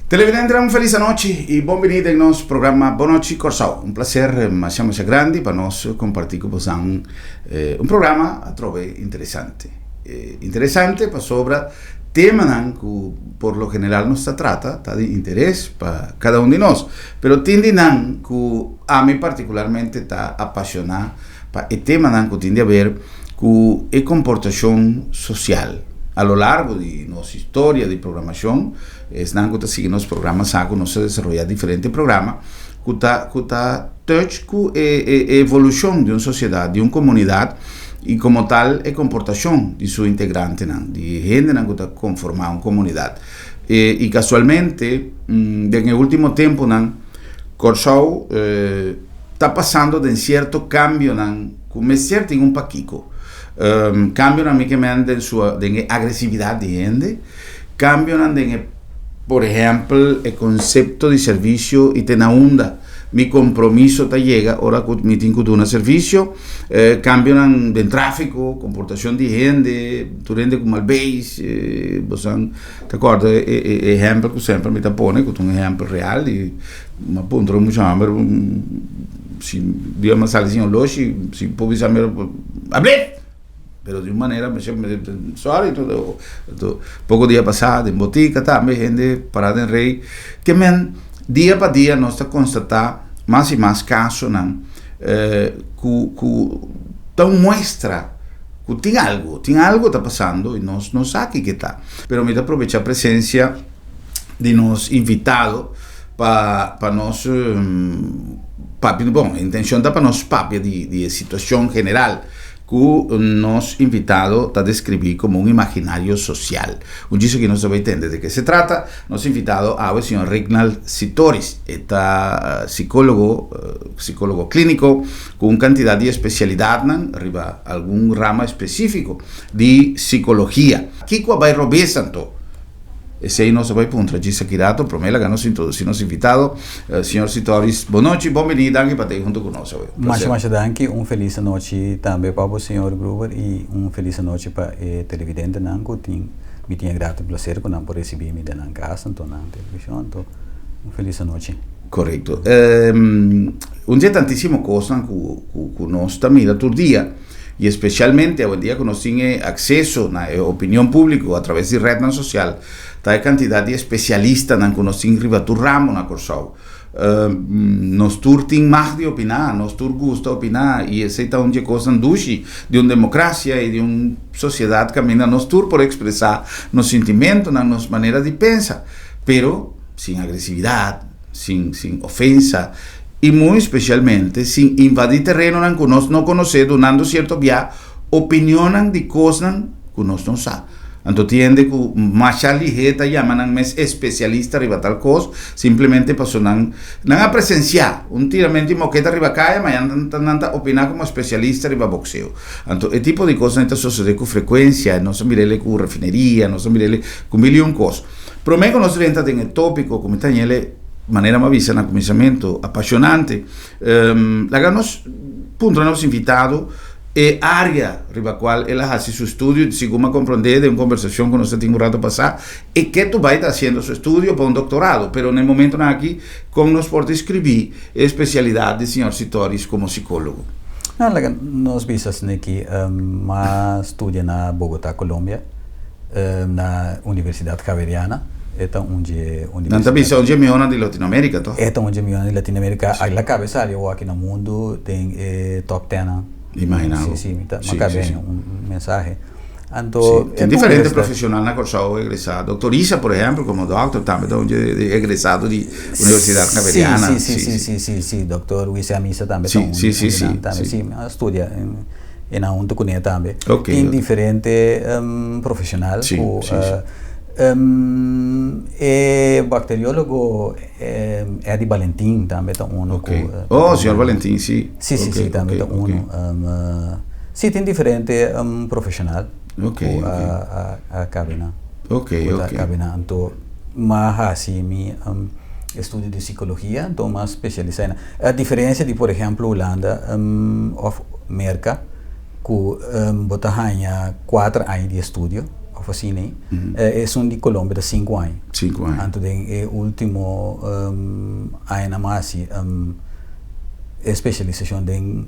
Televidente, un felis anochi i bon bini den nos programa Bon Nochi Kòrsou. Un plaser masha masha grandi pa nos kompartí ku bosan un programa atrobe interesante. Interesante pasobra temanan ku por lo general nos ta trata ta di interes pa kada un di nos. Pero tin di nan ku ami partikularmente ta apashoná pa e temanan ku tin di haber ku e komportashon sosial. A lo largo di nos historia di programashon, esnan ku ta sigui nos programa sa ku nos a desaroyá diferente programa ku ta ku ta touch ku e e evolushon di un sosiedat, di un komunidat i komo tal e komportashon di su integrantenan, di e hendenan ku ta konformá un komunidat. I kasualmente den e último tempunan Kòrsou ta pasando den sierto kambionan ku mester tin un pakiko. Kambionan mi ke men den su den e agresividat di hende, kambionan den e por ehèmpel e konsepto di servisio i te na unda mi kompromiso ta yega ora ku mi tin ku duna servisio, kambionan den tráfiko, komportashon di hende, tur hende ku mal beis, bosan Ta kòrda e ehèmpel ku semper mi ta pone, ku ta un ehèmpel real i mi a puntra un mucha hòmber si dia mi a sali sin oloshi si por bisa mi ablé! Pero di un manera mi sòri poko dia pasá den botika tambe hende pará den rei ke men dia pa dia nos ta konstatá mas i mas kasonan ku ku ta un muestra Ku tin algu, tin algu ta pasando i nos no sa kiko ta. Pero mi ta aprovecha presensia di nos invitado pa pa nos papia, bon, e intencion ta pa nos papia di di e situacion general ku nos invitado ta describi como un imaginario social. Un djis aki nos ta bay tende de ke se trata. Nos invitado awe señor Rignald Sitoris, e ta psicologo, psicologo clinico, ku un kantidat di espesialidatnan riba algun rama espesífiko di sikologia. Kiko a bai robes anto? Esei nos a bai puntra djis aki rato. Promé laga nos introdusí nos invitado, señor Sitoris. Bon nochi, bon biní, danki pa ta ei huntu ku nos awe. Un Masha plaser. masha danki, un felis anochi tambe pa bo señor Gruber i un felis anochi pa e televidentenan ku tin mi tin e grato plaser ku nan por risibí mi den nan kas anto nan televishon anto un felis anochi. Korekto. Un di e tantísimo kosnan ku ku nos ta mira tur dia, i espesialmente awendia ku nos tin e akseso na e opinion públiko atraves di retnan sosial, ta e kantidat di espesialistanan ku nos tin riba tur ramo na Kòrsou. Nos tur tin mag di opiná, nos tur gusta opiná, i esei ta un di e kosnan dushi di un demokrasia i di un sosiedat kaminda nos tur por ekspresá nos sintimentunan, nos manera di pensa, pero sin agresividat, sin sin ofensa i muy especialmente sin invadí terenonan ku nos no konosé dunando sierto bia opinionnan di kosnan ku nos no sa. Anto tin hende ku masha lihé ta yama nan mes especialista riba tal kos simplemente paso nan nan a presensiá un tiramento di moketa riba kaya ma ya nan ta nan ta opiná komo especialista riba bokseo. Anto e tipo di kosnan ta sosodé ku frekuensia, nos a mir'el ku refineria, nos a mir'el ku mil i un kos. Promé ku nos drenta den e tópiko ku mi ta hañ'el manera mi a bisa na kuminsamentu apashonante, laga nos puntra nos invitado e área riba kual el a hasi su estudio, segun mi a komprondé den un kombersashon ku nos a tin un rato pasá, e ke tu bai ta hasiendo su estudio pa un doktorado, pero na e momentunan aki kon nos por deskribí e espesialidat di señor Sitoris komo sikólogo? Laga nos bisa asin'aki, mi a studia na Bogotá, Colombia. Na Universidad Javeriana, e ta un dje universidad. Nan ta bisa un dje mihónan di Latinoamérica, toh? E ta un dje mihónan di Latinoamérica. A la kabe sali awor aki na mundu den e top tennan. Imagina bo. Si, si, mi ta, mi a kabe haña un mensahe. Anto, Si, tin diferente profesional na Kòrsou egresá. Doktor Isa, por ehèmpel, komo dòkter tambe ta un dje egresado di Universidad Javeriana. Si, si, si, si, si, si, doktor Wissam Isa tambe ta un di nan tambe. Si, mi a studia. E nan hunto kuné tambe. Okay. Tin diferente profesional Sí, ku sí, sí. E bacteriólogo Eddy Balentin tambe ta uno Okay. ku Oh, señor Balentin, sí. Sí, sí, sí, Okay, tambe okay, ta uno. okay. Sí, tin diferente profesional Okay, ku okay. a kabe nan. Okay, Ku ta okay. kabe nan. Anto m'a hasi mi estudio di psikologia, anto m'a spesialisá einan. A diferensia di por ehemplo Hulanda òf Merka ku bo ta haña kuater aña di estudio. Of asina ei. Esun di Colombia ta 5 aña. 5 aña. Anto den e ultimo añanan mi a hasi e specialisacion den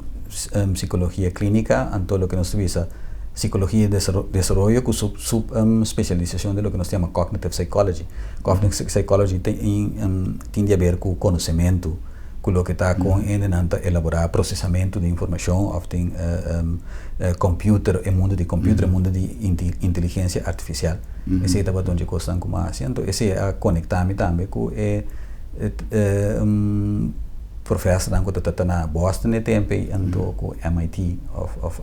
psicologia clinica, anto loke nos ta bisa psicologia di desaroyo cu sub sub specialisacion den loke nos ta yama cognitive psychology. Cognitive psychology tin di haber cu conocemento. Ku loke ta kon hendenan ta elaborá prosesamentu di informashon òf tin kòmpiuter, e mundu di kòmpiuter, e mundu di inteligensia artifisial. Esei tabata un dje kosnan ku mi a hasi. Anto esei a konektá mi tambe ku e profèsernan ku ta ta na Boston e tempu ei, anto ku MIT òf òf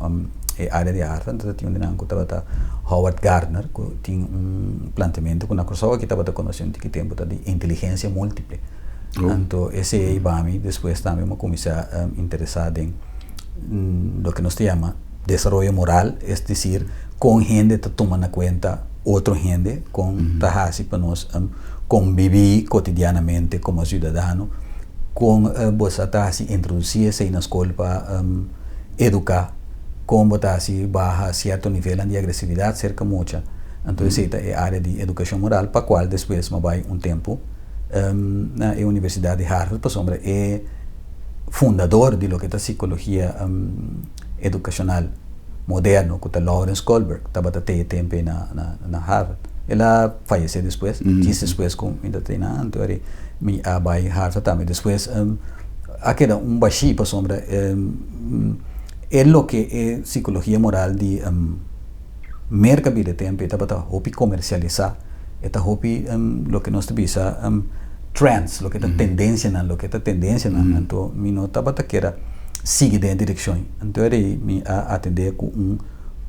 e área di Harvard. Anto tin un di nan ku tabata Howard Gardner ku tin un planteamentu ku na Kòrsou aki tabata konosí un tiki tempu ta di inteligensia múltiple. Anto esei a mi despues tambe mi a kuminsá interesá den loke nos ta yama desaroyo moral, es desir kon hende ta tuma na kuenta otro hende, kon ta hasi pa nos kombibí kotidianamente komo siudadano, kon bo sa ta hasi introdusí esei na skol pa eduká, kon bo ta hasi baha sierto nivelnan di agresividat serka mucha. Anto esei ta e área di edukashon moral pa kual despues mi a bai un tempu. Na e Universidad di Harvard pasobra e fundador di loke ta psicologia educacional moderno cu ta Lawrence Kohlberg tabata te e tempo ei na Harvard. El a fayece despues, djis despues cu mi ta te na anto eri mi a bay Harvard tambe. Despues a keda un bashi pasobra e loke e psicologia moral di Merca bira e tempo ei tabata hopi comercialisa. E ta hopi loke nos ta bisa trends, loke ta tendencianan, loke ta tendencianan. Anto mi no tabata keda sigui den e direccion ei. Anto eri mi a atende cu un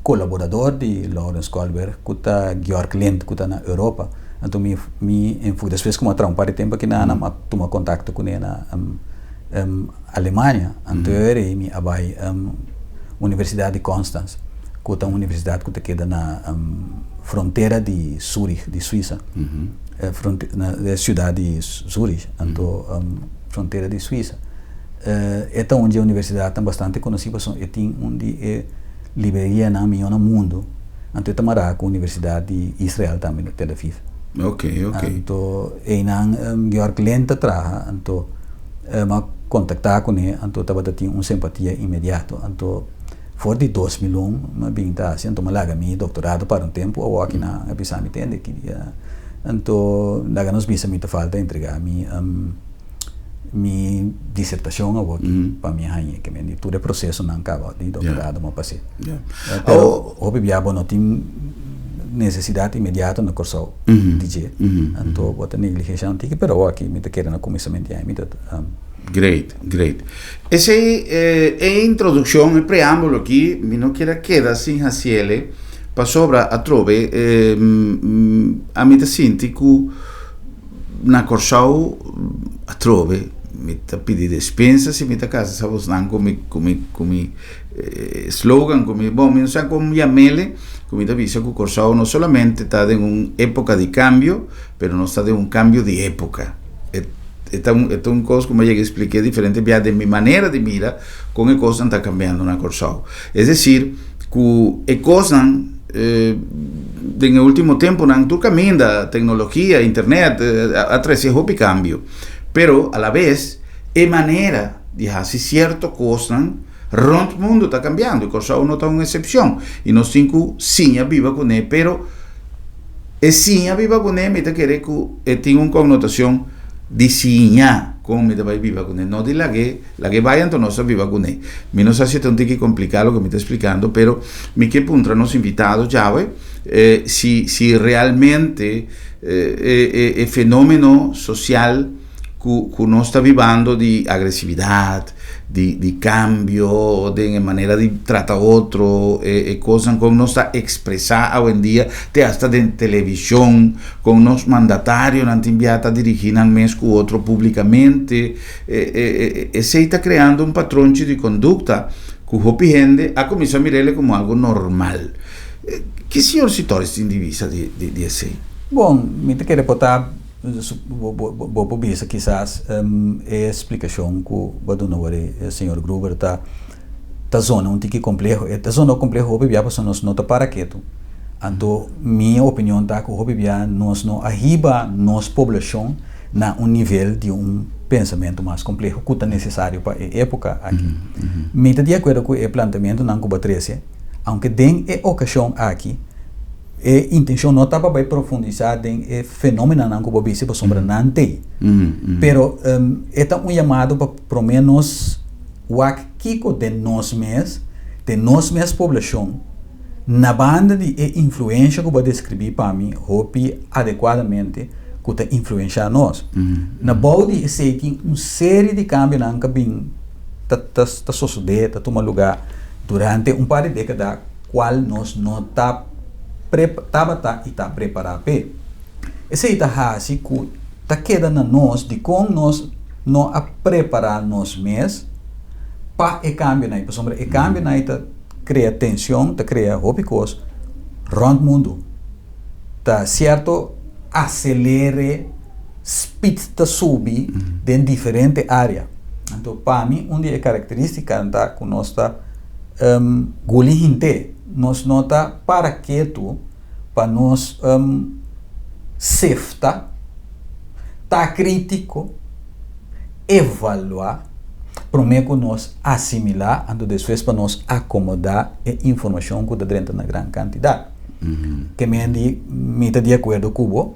colaborador di Lawrence Kohlberg cu ta Georg Lint cu ta na Europa. Anto mi mi enfoca despues cu mi a traha un par di tempo aki na mi a tuma contacto cune na Alemania. Anto eri mi a bay Universidad di Konstanz. Ku ta un universidat ku ta keda na frontera di Zurich, di Suisa. Na e siudat di Zurich, anto frontera di Suisa. E ta un di e universidatnan bastante konosí pasobra e tin un di e librerianan mihó na mundu. Anto e ta mará ku Universidat di Israel tambe na Tel Aviv. Anto einan Georg Lehn ta traha, anto mi a kontaktá kuné, anto tabata tin un simpatia inmediato. Anto. For di 2001 mi a bin ta hasi, anto mi a laga mi doktorado para un tempu, awor aki nan a bisa mi tende ki dia. Anto laga nos bisa mi ta falta entrega mi mi disertashon awor aki pa mi haña ke men di tur e prosesonan kaba di doktorado mi a pas'é. Pero hopi bia bo no tin nesesidat inmediato na Kòrsou di dje, anto bo ta negligensha un tiki, pero awor aki mi ta kere na kuminsamentu di aña mi ta. Great, great. Esei e introduccion, e preambulo aki, mi no kier a keda sin haciele, pasobra atrobe ami ta sinti cu na Corsou atrobe mi ta pidi despensa si mi ta casa sa bosnan cu mi, cu mi, cu mi slogan, cu mi, bon mi no sa con yamele, cu mi ta bisa cu Corsou no solamente ta den un epoca di cambio, pero nos ta den un cambio di epoca. E ta un, e ta un kos ku mi a yega expliké diferente bia den mi manera di mira kon e kosnan ta kambiando na Kòrsou. Es desir, ku e kosnan den e último tempunan tur kaminda, teknologia, internet, a trese hopi kambio. Pero a la bes e manera di hasi sierto kosnan rònt mundu ta kambiando i Kòrsou no ta un eksepshon. I nos tin ku siña biba kuné, pero. E siña biba kuné mi ta kere ku e tin un konnotashon di siña kon mi ta bai biba kuné, no di lag'é, lag'é bai anto nos ta biba kuné. Mi no sa si ta un tiki kompliká loke mi ta splikando, pero mi ke puntra nos invitado djawe si si realmente e e fenomeno sosial ku ku nos ta bibando di agresividat, di di kambio den e manera di trata otro, e e kosnan kon nos ta ekspresá awendia, te asta den televishon, kon nos mandatarionan tin bia ta dirigí nan mes ku otro públikamente, e e esei ta kreando un patronchi di kondukta ku hopi hende a kuminsá mir'el komo algu normal. Ki señor Sitoris tin di bisa di di esei? Bon, mi ta kere por ta Bo por bisa kisas e splikashon ku bo a duna wor e señor Gruber ta ta zona un tiki kompleho. E ta zona kompleho hopi bia pasobra nos no ta para ketu. Anto mi opinion ta ku hopi bia nos no a hiba nos poblashon na un nivel di un pensamentu mas kompleho ku ta nesesario pa e époka aki. Mi ta di akuerdo ku e plantamentunan ku bo a trese, aunke den e okashon aki e intenshon no ta pa bai profundisá den e fenómenonan ku bo a bisa pasobra nan t'ei. Pero e ta un yamado pa promé nos wak kiko den nos mes, den nos mes poblashon, Na banda di e influensha ku bo a deskribí pa mi hopi adekuadamente ku ta influenshá nos. Na bou di esei tin un seri di kambionan ku a bin ta ta sosodé, ta tuma lugá durante un par di dékada kual nos no ta tabata i ta prepará p'e. Esei ta hasi ku ta keda na nos dikon nos no a prepará nos mes pa e kambionan ei, pasobra e kambionan ei ta. Krea tension ta krea hopi kos rònt mundu. Ta sierto aselere speed ta subi den diferente área. Anto pa mi un di e karakterístikanan ta ku nos ta guli hint'é. Nos no ta para ketu pa nos sefta, ta krítiko, evaluá. Promé ku nos asimilá, anto despues pa nos akomodá e informashon ku ta drenta na gran kantidat. Ke men di mi ta di akuerdo ku bo.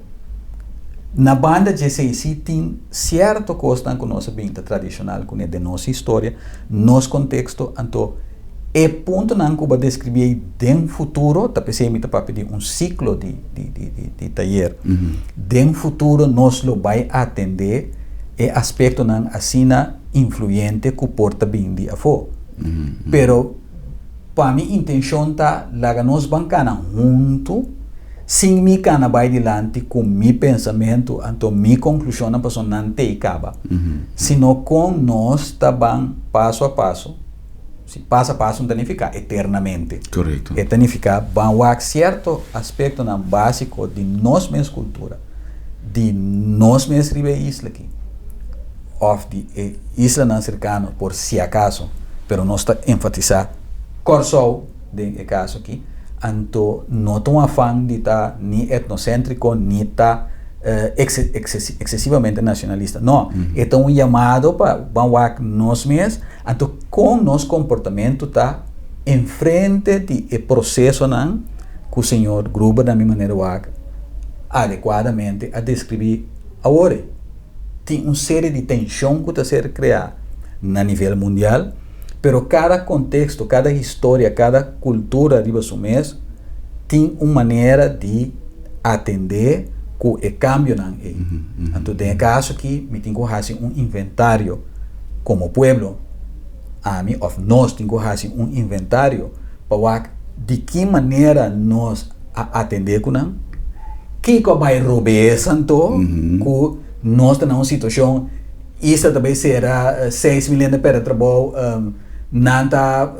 Na banda dje esei si tin sierto kosnan ku nos a bin ta tradishonal kuné den nos historia, nos konteksto, anto e puntonan ku bo a deskribí ei den futuro, ta p'esei mi ta papia di un siklo di di tayer. Den futuro nos lo bai atendé e aspektonan asina influyente ku por ta bin di afó. Pero pa mi intenshon ta laga nos ban kana huntu sin mi kana bai dilanti ku mi pensamentu anto mi konklushonnan pasobra nan t'ei kaba, sino kon nos ta ban paso a paso. Si paso a paso no ta nifiká eternamente. Korekto. E ta nifiká ban wak sierto aspektonan básiko di nos mes kultura, di nos mes riba e isla aki, òf di e islanan serkano por si akaso, pero nos ta enfatisá Kòrsou den e kaso aki, anto no ta un afan di ta ni etnoséntriko ni ta eksesivamente nacionalista. No, e ta un yamado pa ban wak nos mes. Anto kon nos komportamentu ta enfrente di e prosesonan ku señor Gruber na mi manera wak adekuadamente a deskribí awor? Tin un serie di tenshon ku ta ser kreá na nivel mundial, pero kada konteksto, kada historia, kada kultura riba su mes tin un manera di atendé ku e kambionan ei. Anto den e kaso aki mi tin ku hasi un inventario. Komo pueblo, ami òf nos tin ku hasi un inventario pa wak di ki manera nos a atendé ku nan, kiko a bai robes anto ku nos ta na un situashon isla ta bai sera 6 mil hende pèrdè trabou, nan ta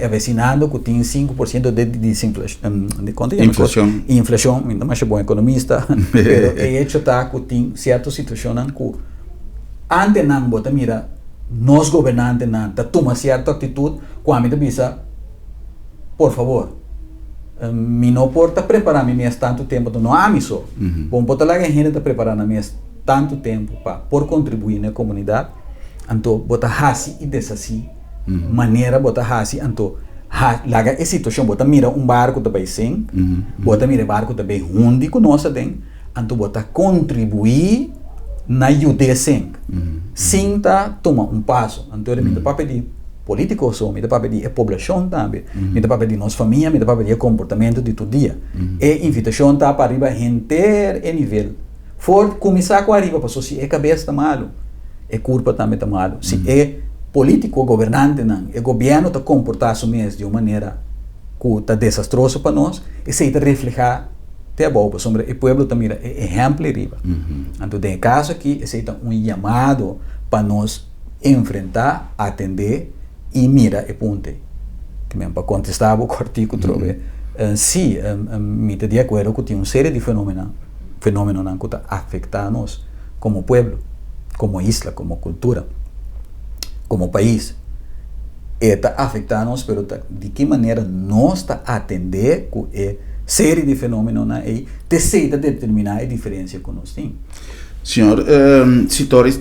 avesinando ku tin 5% di inflashon, inflashon, mi no ta masha bon ekonomista, pero e hecho ta ku tin sierto situashonnan ku. Antenan bo ta mira nos gobernantenan ta tuma sierto aktitut ku ami ta bisa, por fabor, mi no por ta prepará mi mes tantu tempu, no ami so, bo por ta laga e hende ta prepará nan mes tantu tempu pa por kontribuí na e komunidat, anto bo ta hasi i deshasí manera bo ta hasi, anto laga e situashon, bo ta mira un barku ta bai sink, bo ta mira e barku ta bai hundi ku nos aden. Anto bo ta kontribuí na yud'é sink, sin ta tuma un paso. Anto mi ta papia di polítiko so, mi ta papia di e poblashon tambe, mi ta papia di nos famia, mi ta papia di e komportamentu di tur dia. E invitashon ta pa riba henter e nivel. For kuminsá ku ariba, pasobra si e kabes ta malu, e kurpa tambe ta malu. Si e polítiko, gobernantenan, e gobièrnu ta komportá su mes di un manera ku ta desastroso pa nos, esei ta reflehá. Te abou, pasobra e pueblo ta mira e ehèmpel ei riba. Anto den e kaso aki esei ta un yamado pa nos enfrentá, atendé i mira e punto ei. Ke men pa kontestá bo kòrtiku trobe, sí, mi ta di akuerdo ku tin un serie di fenómenonan, fenómenonan ku ta afektá nos komo pueblo, komo isla, komo kultura, komo pais. E ta afektá nos, pero ta di ki manera nos ta atendé ku e serie di fenómenonan ei, t'esei ta determiná e diferensia ku nos tin. Señor Sitoris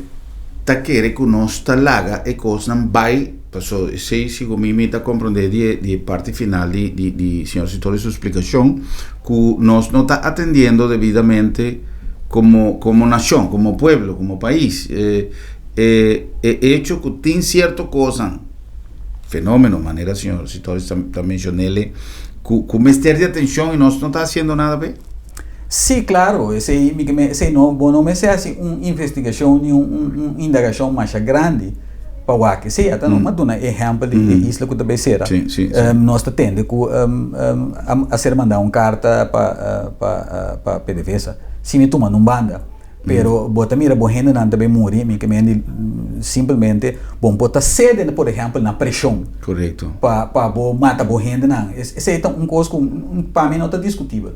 ta kere ku nos ta laga e kosnan bai, paso esei segun mi mi ta komprondé di e di e parti final di di di señor Sitoris su splikashon, ku nos no ta atendiendo debidamente komo komo nashon, komo pueblo, komo pais. E e echo ku tin sierto kosnan, fenómeno, manera señor Sitoris ta ta menshon'é, ku ku mester di atenshon i nos no ta hasiendo nada p'e. Sí, claro, esei mi ke me esei no bo no mester hasi un investigashon ni un un un indagashon masha grandi pa wak esei. Ata no m'a duna ehèmpel di e isla ku ta bai sera. Sí, sí, sí. Nos ta tende ku a ser mandá un karta pa pa pa PDVSA si mi tuma nun banda. Pero bo ta mira bo hendenan ta bay muri, mi ke mende simplemente bo por ta cede por ehempel na presion. Correcto. Pa pa bo mata bo hendenan. Esey ta un cos cu pa mi no ta discutibel.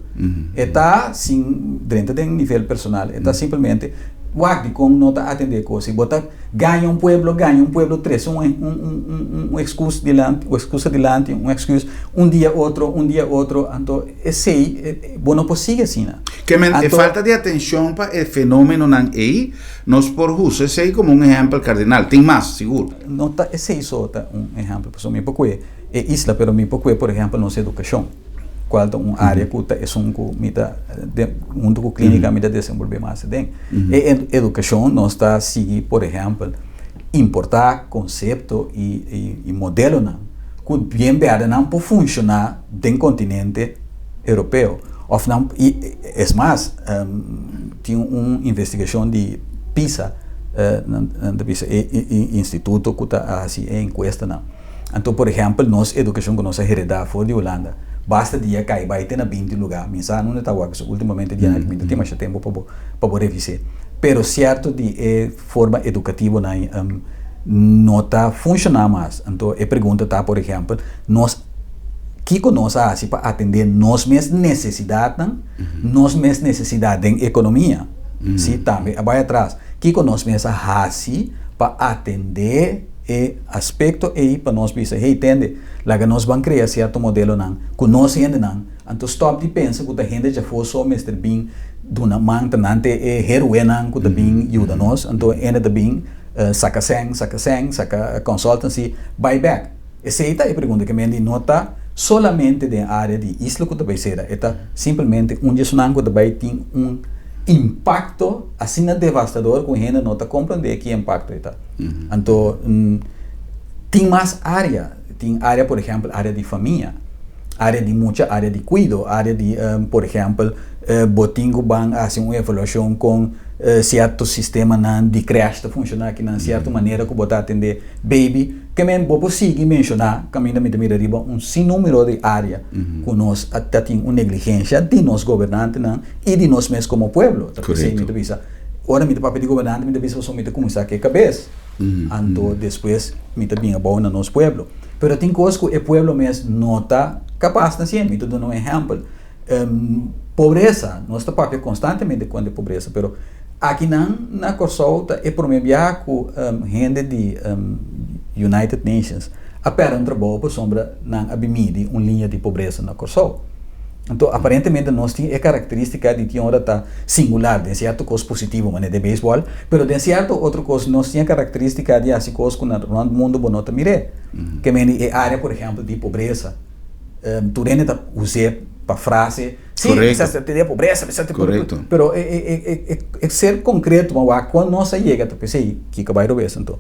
E ta sin drenta den nivel personal, e ta simplemente wak dicon no ta atende e cos. Si bo ta gaña un pueblo, gaña un pueblo, trece un un un excus dilanti, un excusa dilanti, un excus un dia otro, un dia otro, anto esey bo no por sigui asina. Ke men e falta di atenshon pa e fenómenonan ei, nos por usa esei komo un ehèmpel kardinal. Tin mas, sigur. No ta esei so ta un ehèmpel, pasobra mi por kue e isla, pero mi por kue, por ehèmpel, nos edukashon, kual ta un área ku ta esun ku mi ta huntu ku klínika mi ta desenbolbé mas aden. E edukashon nos ta sigui, por ehèmpel, importá konsepto i modelonan ku bien bèrdè nan por funshoná den kontinente europeo. Of nan, i es mas, tin un investigashon di PISA, nan ta bisa e instituto ku ta hasi e enkuestanan. Anto, por ehèmpel, nos edukashon ku nos a heredá for di Hulanda, basta dia kai bai te na 20 lugá. Mi sa nunde ta wak, ultimamente dianan aki mi ta tin masha tempu pa bo pa bo revis'é. Pero sierto di e forma edukativonan no ta funshoná mas. Anto e pregunta ta, por ehèmpel, nos Kiko nos a hasi pa atendé nos mes nesesidatnan, nos mes nesesidat den ekonomia? Sí, tambe a bai atras. Kiko nos mes a hasi pa atendé e aspekto ei pa nos bisa, hey, tende, laga nos ban krea sierto modelonan ku nos hendenan, anto stòp di pensa ku ta hende djafó so mester bin duna man, ta nan te e heruenan ku ta bin yuda nos, anto hende ta bin saka sèn, saka sèn, saka consultancy, bai bèk. Esei ta e pregunta ke men di no ta solamente den área di isla ku ta bai sera, e ta simplemente un di esunnan ku ta bai tin un impakto asina devastador ku hende no ta komprendé ki impakto e ta. Anto tin mas área, tin área por ehèmpel área di famia, área di mucha, área di kuido, área di por ehèmpel bo tin ku ban hasi un evaluashon kon sierto sistemanan di krèsh ta funshoná akinan, sierto manera ku bo ta atendé baby. Ke men bo por sigui menshoná kaminda mi ta mira riba un sinnúmero di área ku nos a ta tin un negligensha di nos gobernantenan i di nos mes komo pueblo. Ta p'esei mi ta bisa, ora mi ta papia di gobernante mi ta bisa pasobra mi ta kuminsá ku e kabes, anto despues mi ta bin abou na nos pueblo. Pero tin kos ku e pueblo mes no ta kapas na hasié. Mi ta duna un ehèmpel. Pobresa, nos ta papia konstantemente kontra e pobresa, pero akinan na Kòrsou ta e promé biaha ku hende di United Nations a pèrdè un trabou pasobra nan a bin midi un liña di pobresa na Kòrsou. Anto aparentemente nos tin e karakterístika di tin ora ta singular den sierto kos positivo manera den beisbòl, pero den sierto otro kos nos tin e karakterístika di hasi kos ku na rònt mundu bo no ta mir'é. Ke mende e área por ehèmpel di pobresa. Tur hende ta us'é pa frase, sí, Correcto. mester tene pobresa, mester tene Correcto. Pero e ser concreto pa wak kon nos a yega ta p'esei kiko bai robes anto.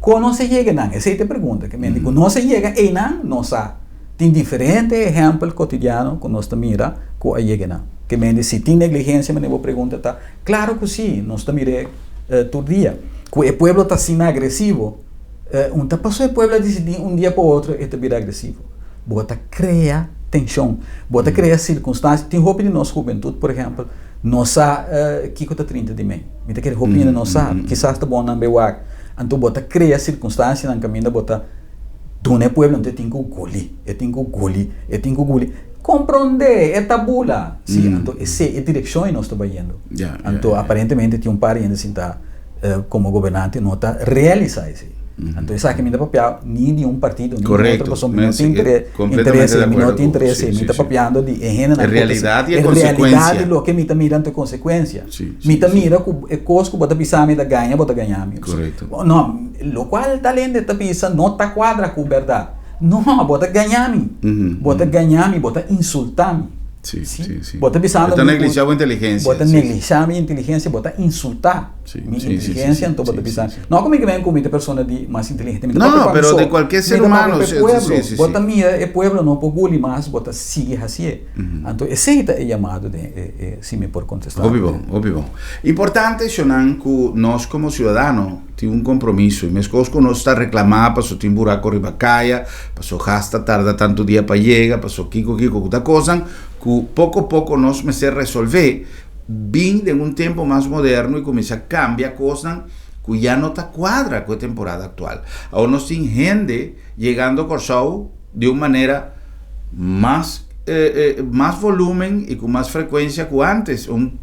Kon nos a yega nan? Esei ta e pregunta ke mende. Ku nos a yega einan nos sa. Tin diferente ehèmpel kotidiano ku nos ta mira ku a yega nan. Ke mende si tin negligensia manera bo pregunta ta, klaro ku si, nos ta mir'é tur dia. Ku e pueblo ta asina agresivo. Un ta paso e pueblo a disidí un dia pa otro e ta bira agresivo. Bo ta krea tenshon, bo ta krea sirkunstansia. Tin hopi di nos hubentut, por ehèmpel, no sa kiko ta 30 di mei. Mi ta kere hopi hende no sa. Kisas ta bon nan bai wak. Anto bo ta krea sirkunstansianan kaminda bo ta duna e pueblo, anto e tin ku guli, e tin ku guli, e tin ku guli. Komprondé, e ta bula. Si, anto esei e direkshon ei nos ta bayendo. Anto aparentemente tin un par di hende sintá. Komo gobernante no ta realisá esei. Anto esaki mi ta papia ni di un partido ni di otro pasobra mi no tin interese, mi no tin interese, mi ta papiando di e hendenan E realidad y e consecuencia. E realidad di loke mi ta mira anto e consecuencia. Mi ta mira ku e kos ku bo ta bisa mi ta gaña bo ta gaña mi. No, lokual tal hende ta bisa no ta kuadra ku bèrdat. No, bo ta gaña mi. Bo ta gaña mi, bo ta insulta mi. Sí, sí, sí. Bo ta bisando mi. Bo ta neglisha bo inteligencia. Bo ta neglisha mi inteligencia, bo ta insulta mi inteligencia, anto bo ta bisa. No ku mi ke men ku mi ta persona di mas inteligente, mi ta papia No, pa mi pero so. de cualquier ser Mi ta papia humano. pa e Sí, pueblo. sí, sí, Bo sí. ta mira e pueblo no por guli mas, bo ta sigui hasié. Anto esei ta e yamado den e, e, si mi por kontestá. Hopi bon, hopi bon. Importante, Shonan, ku nos komo siudadano tin un kompromiso i meskos ku nos ta reklamá paso tin buraco riba kaya, paso gas ta tarda tantu dia pa yega, paso kiko kiko ku ta kosan ku poko poko nos mester resolvé, bin den un tempu mas moderno i kuminsá kambia kosnan ku ya no ta kuadra ku e temporada aktual. Awor nos tin hende yegando Kòrsou di un manera mas mas volumen i ku mas frekuensia ku ántes, un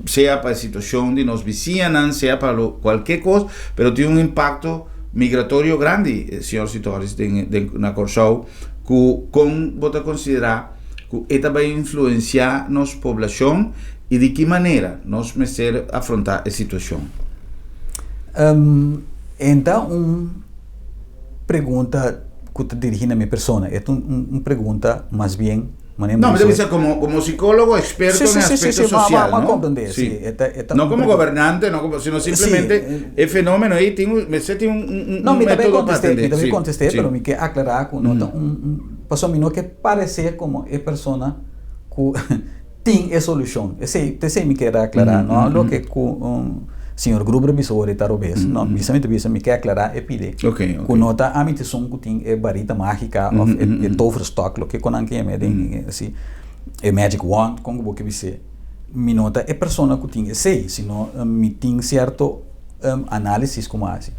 sea pa e situashon di nos bisiñanan, sea pa lo kualke kos, pero tin un impakto migratorio grandi, señor Sitoris, den den na Kòrsou, ku kon bo ta konsiderá ku e ta bai influensiá nos poblashon i di ki manera nos mester afrontá e situashon? E ta un pregunta ku ta dirigí na mi persona. E ta un pregunta mas bien manera No, mi ta bisa komo komo sikólogo eksperto den aspekto sosial, no? Mi a komprendé, si. E ta e ta No komo gobernante, no komo, sino simplemente e fenómeno ei tin un mester tin un No, mi ta bai método pa kontest'é, atendé. mi ta bai kontest'é, pero mi ke aklará ku no ta un pasobra mi no ke paresé komo e persona ku tin e solushon. Esei, t'esei mi kier aklará, no loke ku señor Gruber a bisa ora e ta robes. No, bisa mi ta bisa mi ke aklará e pide ku no ta ami ta esun ku tin e barita mágika òf e toverstok, loke ku nan ke yam'é den así, e magic wand, kon ku bo ke bis'é. Mi no ta e persona ku tin esei, sino mi tin sierto análisis ku mi a hasi,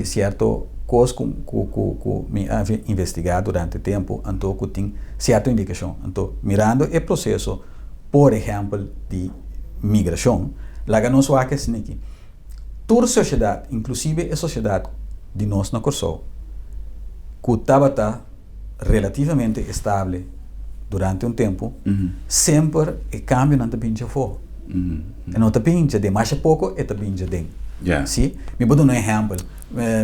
sierto kos ku ku ku mi a investigá durante tempu anto ku tin sierto indikashon. Anto mirando e proseso por ehèmpel di migrashon, laga nos wak esaki, tur sosiedat, inklusive e sosiedat di nos na Kòrsou ku tabata relativamente estable durante un tempu, semper e kambionan ta bin djafó. E no ta bin djaden, masha poko e ta bin djaden. Si? Mi por duna un ehèmpel,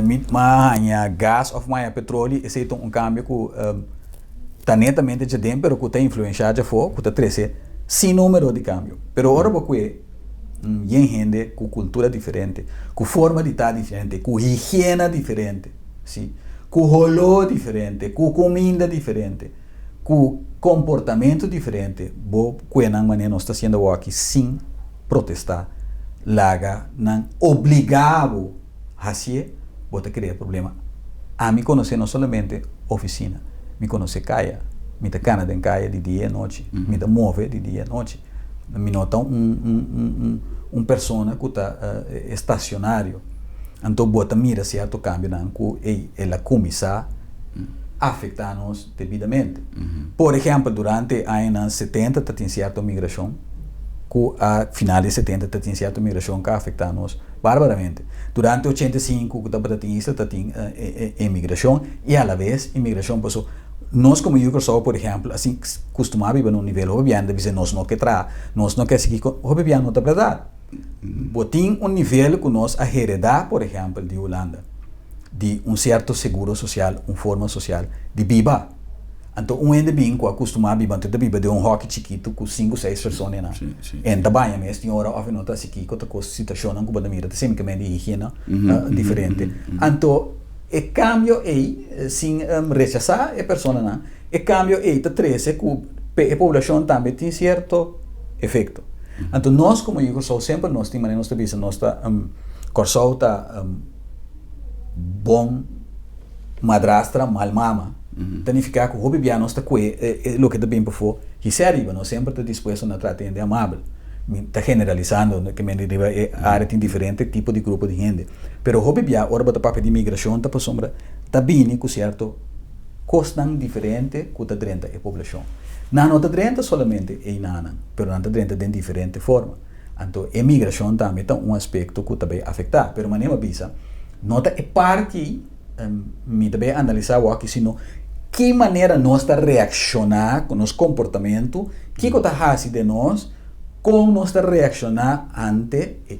mi a haña gas òf mi a haña petroli, esei ta un kambio ku ta netamente djaden pero ku ta influenshá djafó, ku ta trese sin número di kambio. Pero ora bo kue yen hende ku kultura diferente, ku forma di ta diferente, ku higiena diferente, Si, ku holó diferente, ku kuminda diferente, ku komportamentu diferente, bo kue nan manera nos ta hasiendo awoki sin protestá, laga nan obligá bo hasié, bo ta krea problema. Ami konosé no solamente ofisina, mi konosé kaya, mi ta kana den kaya di dia i anochi, mi ta move di dia i anochi, mi no ta un un persona ku ta estasionario. Anto bo ta mira sierto kambionan ku ey el a kuminsá afektá nos debidamente. Por ehèmpel, durante e añanan setenta ta tin sierto migrashon ku a final di setenta ta tin sierto migrashon ku a afektá nos barbaramente. Durante 85 ku tabata tin isla ta tin emigrashon i alabes imigrashon paso nos komo yu Kòrsou por ehèmpel asin kustumá biba na un nivel hopi biaha nan ta bisa nos no ke traha, nos no ke sigui hopi biaha no ta bèrdat. Bo tin un nivel ku nos a heredá, por ehèmpel, di Hulanda, di un sierto seguro sosial, un forma sosial di biba. Anto un hende bin ku a kustumá biba, anto e ta biba den un hòki chikitu ku sinku, seis persona einan. E no ta baña mes tin ora òf e no ta hasi kiko, ta kos situashonnan ku bo ta mira ta simplemente di higiena diferente. Anto e kambio ei, sin rechasá e personanan, e kambio ei ta trese ku e poblashon tambe tin sierto efekto. Anto nos komo yu Kòrsou semper nos tin manera nos ta bisa nos ta Kòrsou ta bon madrastra mal mama ta nifiká ku hopi bia nos ta kue e loke ta bin pafó hisé ariba nos semper ta dispuesto na trata hende amabel mi ta generalisando ke men riba e área tin diferente tipo di grupo di hende pero hopi bia ora bo ta papia di migrashon ta pasobra ta bini ku sierto kosnan diferente ku ta drenta e poblashon. Nan no ta drenta solamente einanan, pero nan ta drenta den diferente forma. Anto e migrashon tambe ta un aspekto ku ta bay afektá. Pero manera mi a bisa, No ta e parti mi ta bay analisa awor aki, sino ki manera nos ta reacciona cu nos comportamento, kico ta haci den nos, con nos ta reacciona ante e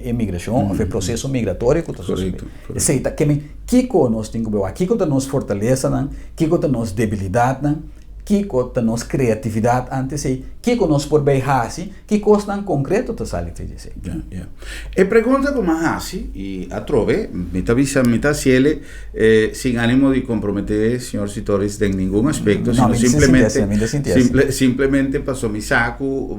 e migracion of e proceso migratorio cu ta sucede. Esey ta keme kico nos tin cu bay wak, kico ta nos fortalesanan, kico ta nos debilidadnan, Kiko ta nos kreatividat ante esei? Kiko nos por bay hasi? Ki kosnan konkreto ta sali fe di esei? Ya, ya. E pregunta ku mi a hasi, i atrobe, mi ta bisa, mi ta hasiele sin animo di komprometé señor Sitoris den ningun aspekto, No, sino mi ta sinti simplemente, asina, mi ta sinti asina. simple, simplemente paso mi sa ku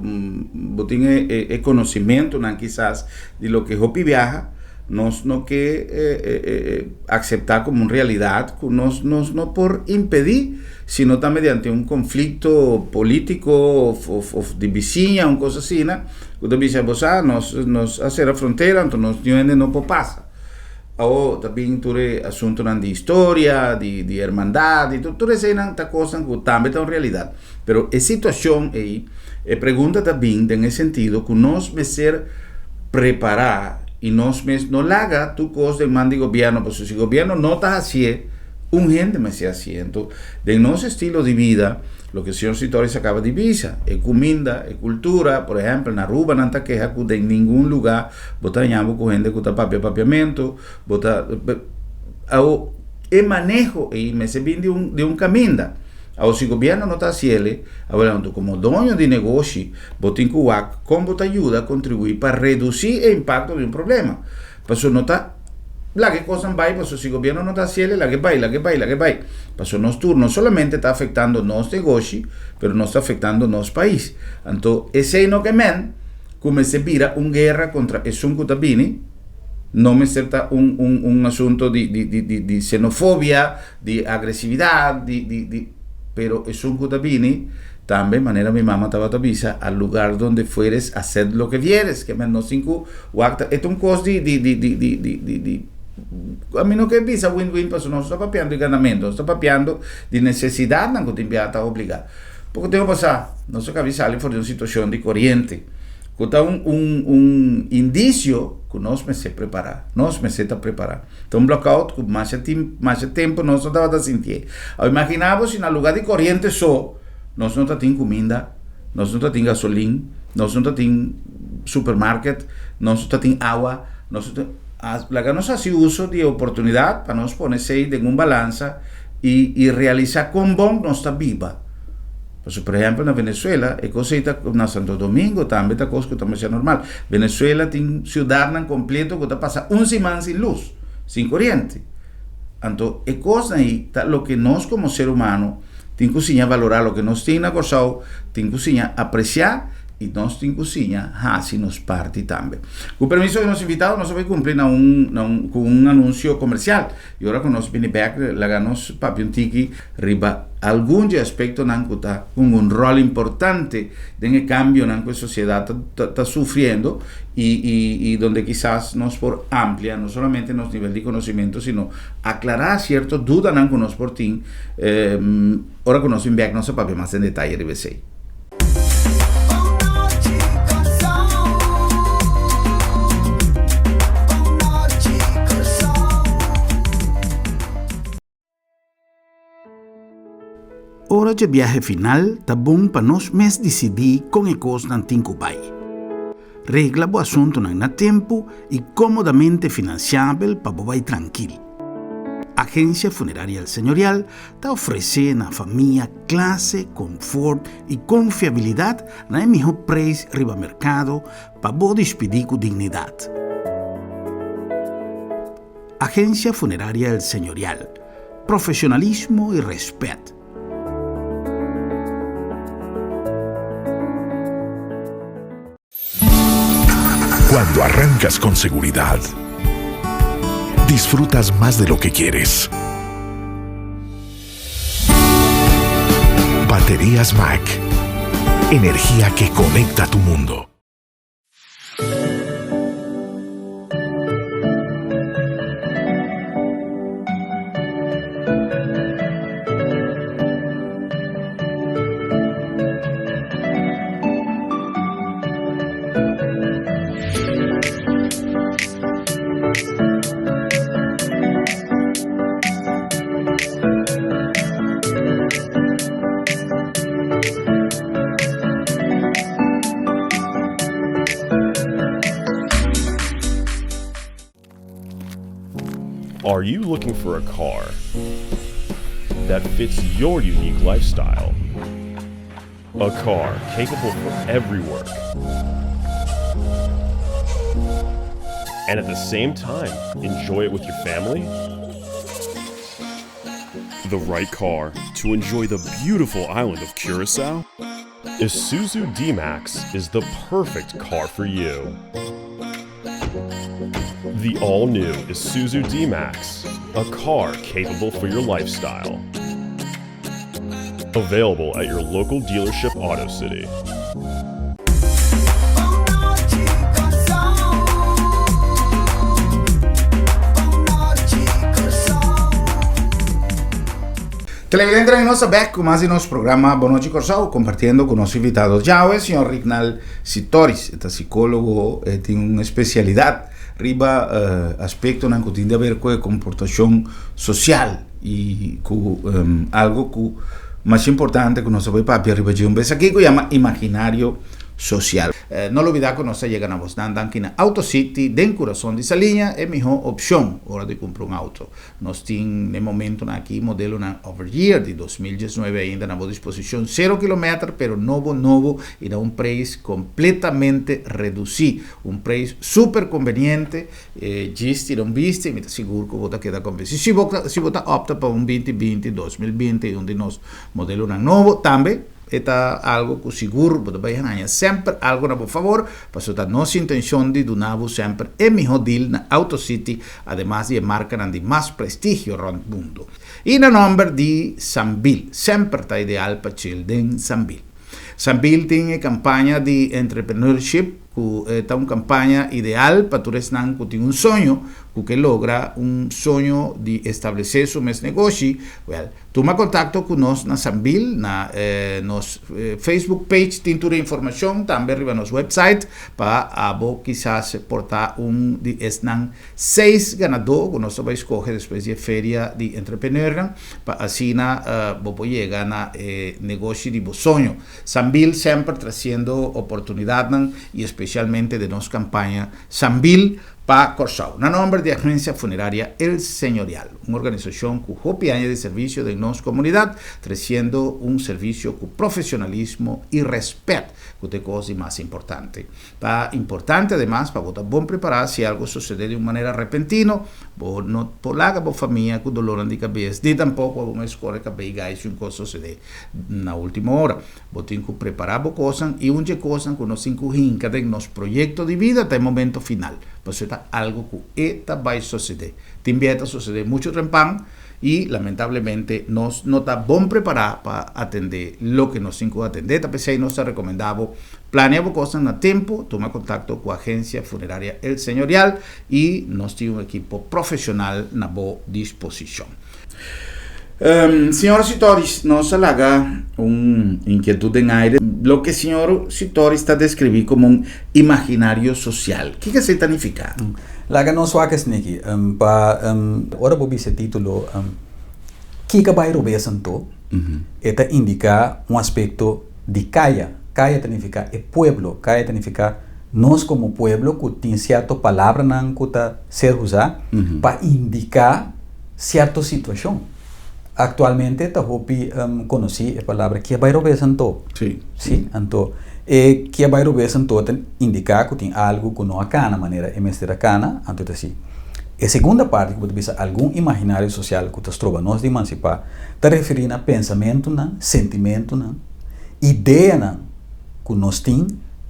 bo tin e, e, e konosimentunan kisas di loke hopi biaha nos no ke akseptá komo un realidat ku nos, nos no por impedí. Si no ta mediante un konflikto polítiko òf òf òf di bisiña, un kos asina, ku ta bisa bo sa nos nos a sera frontera anto nos niun hende no por pasa. Awor ta bin tur e asuntunan di historia, di di hermandat, di tur tur eseinan ta kosnan ku tambe ta un realidat. Pero e situashon ei, e pregunta ta bin den e sentido ku nos mester prepará i nos mes no laga tur kos den man di gobièrnu, pasobra si gobièrnu no ta hasié, Un hende mester hasi anto den nos estilo di bida, loke señor Sitoris a kaba di bisa, e kuminda, e kultura, por ehèmpel na Aruba nan ta keha ku den ningun lugá bo ta haña bo ku hende ku ta papia papiamentu, bo ta awo e maneho ei mester bin di un di un kaminda. Awo si gobièrnu no ta hasi el, awor anto komo doño di negoshi bo tin ku wak kon bo ta yuda kontribuí pa redusí e impakto di un problema, pasobra no ta. Laga e kosnan bai pasobra si gobierno no ta hasiel laga e bai, laga e bai, laga e bai. Pasobra nos tur no solamente ta afektando nos negoshi, pero nos ta afektando nos pais. Anto esei no ke men ku mester bira un guera kontra esun ku ta bini, no mester ta un un un asunto di di di di di xenofobia, di agresividat, di di di pero esun ku ta bini tambe manera mi mama tabata bisa al lugar donde fueres haced lo que vieres ke men nos tin ku wak ta e ta un kos di di di di di di di di ami no ke bisa win win pasobra nos no ta papiando di ganamento nos ta papiando di nesesidatnan ku tin bia ta obliga poko tempu pasá nos a kabi sali for di un situashon di koriente ku ta un un un indisio ku nos mester prepará nos mester ta prepará. Ta un blackout ku masha tin masha tempu nos no tabata sintié. Awe imaginá bo si na lugá di koriente so nos no ta tin kuminda, nos no ta tin gasolin, nos no ta tin supermarket, nos no ta tin awa, nos no ta laga nos hasi uso di e oportunidat pa nos pone esei den un balansa i i realisá kon bon nos ta biba. Pasobra por ehèmpel na Venezuela e kos ei ta na Santo Domingo tambe ta kos ku ta masha normal. Venezuela tin siudatnan kompleto ku ta pasa un siman sin lus, sin koriente. Anto e kosnan ei ta loke nos komo ser humano tin ku siña valorá, loke nos tin na Kòrsou tin ku siña apresiá i nos tin ku siña hasi nos parti tambe. Ku permiso di nos invitado nos a bai kumpli na un na un ku un anunsio komersial. I ora ku nos bini bèk, laga nos papia un tiki riba algun dje aspektonan ku ta hunga un ròl importante den e kambionan ku e sosiedat ta sufriendo i i i donde kisas nos por amplia no solamente nos nivel di konosimentu sino aklará sierto dudanan ku nos por tin ora ku nos bin bèk nos ta papia mas den detaye riba esei. Ora dje biahe final ta bon pa nos mes disidí kon e kosnan tin ku bai. Regla bo asuntunan na tempu i kómodamente finansiabel pa bo bai trankil. Agencia Funeraria El Señorial ta ofresé na famia klase, konfort i konfiabilidat na e mihó preis riba merkado pa bo dispidí ku dignidat. Agencia Funeraria El Señorial, Profesionalismo i respet. Cuando arrancas con seguridad, disfrutas más de lo que quieres. Baterías Mac. Energía que conecta tu mundo. Are you looking for a car that fits your unique lifestyle? A car capable for every work. And at the same time, enjoy it with your family? The right car to enjoy the beautiful island of Curacao? Isuzu D-Max is the perfect car for you. The all-new Isuzu D-Max, a car capable for your lifestyle. Available at your local dealership Auto City. Televidentenan nos ta bek ku mas di nos programa Bon Nochi Kòrsou kompartiendo ku nos invitado djawe señor Rignal Sitoris e ta sikólogo e tin un espesialidat riba aspektonan ku tin di aber ku e komportashon sosial i ku algo ku mas importante ku nos ta bai papia riba dje un bes aki ku yama imaginario sosial. No lubida ku nos ta yega na bosnan danki na Auto City den kurason di Saliña e mihó opshon ora di kumpra un auto. Nos tin n'e momentonan aki modelonan Overyear di 2019 ainda na bo disposicion, cero kilometer pero nobo nobo y na un prijs completamente reduci, un prijs super conveniente, djis tira un bista y mi ta sigur cu bo ta keda convenci. Si bo si bo ta opta pa un binti binti, 2020, un di nos modelonan nobo tambe. E ta algo ku sigur bo ta bai haña semper algo na bo favor, pasobra ta nos intenshon di duna bo semper e mihó deal na Auto City, ademas di e markanan di mas prestigio rònt mundu. I na nòmber di Sambil, semper ta ideal pa chill den Sambil. Sambil tin e kampaña di Entrepreneurship ku ta un kampaña ideal pa tur esnan ku tin un soño ku ke logra un soño di establesé su mes negoshi, wèl, Tuma contacto cu nos na Sambil na nos Facebook page tin tur e informacion, tambe riba nos website pa abo kisas por ta un di esnan seis ganador cu nos ta bay scoge despues di e feria di entrepreneurnan pa asina bo por yega na e negoshi di bo soño. Sambil semper trasiendo oportunidadnan y especialmente den nos campaña Sambil Pa Kòrsou, na nòmber di Agencia Funeraria El Señorial, un organisashon ku hopi aña di servisio den nos komunidat, tresiendo un servisio ku profesionalismo i rèspèt, ku ta e kos di mas importante. Ta importante ademas pa bo ta bon prepará si algu sosodé di un manera repentino, bo no por laga bo famia ku dolornan di kabes, ni tampoko abo mes kore kabei gai si un kos sosodé na último ora. Bo tin ku prepará bo kosnan i un dje kosnan ku nos tin ku hinka den nos proyekto di bida ta e momento final, pasobra ta algu ku e ta bai sosodé. Tin bia e ta sosodé muchu trempan i lamentablemente nos no ta bon prepará pa atendé loke nos tin ku atendé. Ta p'esei nos ta rekomendá bo plania bo kosnan na tempu, tuma kontakto ku Agencia Funeraria El Señorial i nos tin un ekipo profeshonal na bo disposishon. Señor Sitoris, nos a laga un inkietud den aire. Loke señor Sitoris ta deskribí komo un imaginario sosial, kiko esei ta nifiká? Laga nos wak esniki. Pa ora bo bisa e título Kiko a bai robes anto? E ta indiká un aspekto di kaya. Kaya ta nifiká e pueblo. Kaya ta nifiká nos komo pueblo ku tin sierto palabranan ku ta ser usá pa indiká Cierto situacion. Actualmente ta hopi conoci e palabra kia bai robes anto. Sí. Sí, anto e kia bai robes anto ta indica cu tin algo cu no a cana manera e mester a cana, anto ta si. E segunda parti cu bo ta bisa algun imaginario social cu ta stroba nos di emancipa ta referi na pensamentonan, sentimentonan, ideanan cu nos tin